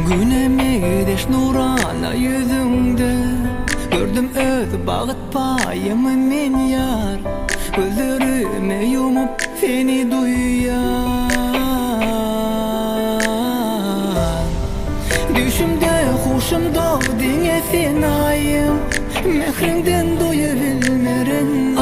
Güne meňzeş nurana ýüzüňde Gördüm öz bagt paýymy men ýar Gözlerimi ýumup seni duýýan Düýşümde huşumda diňe sen aýym Mähriňden doýabilmerin.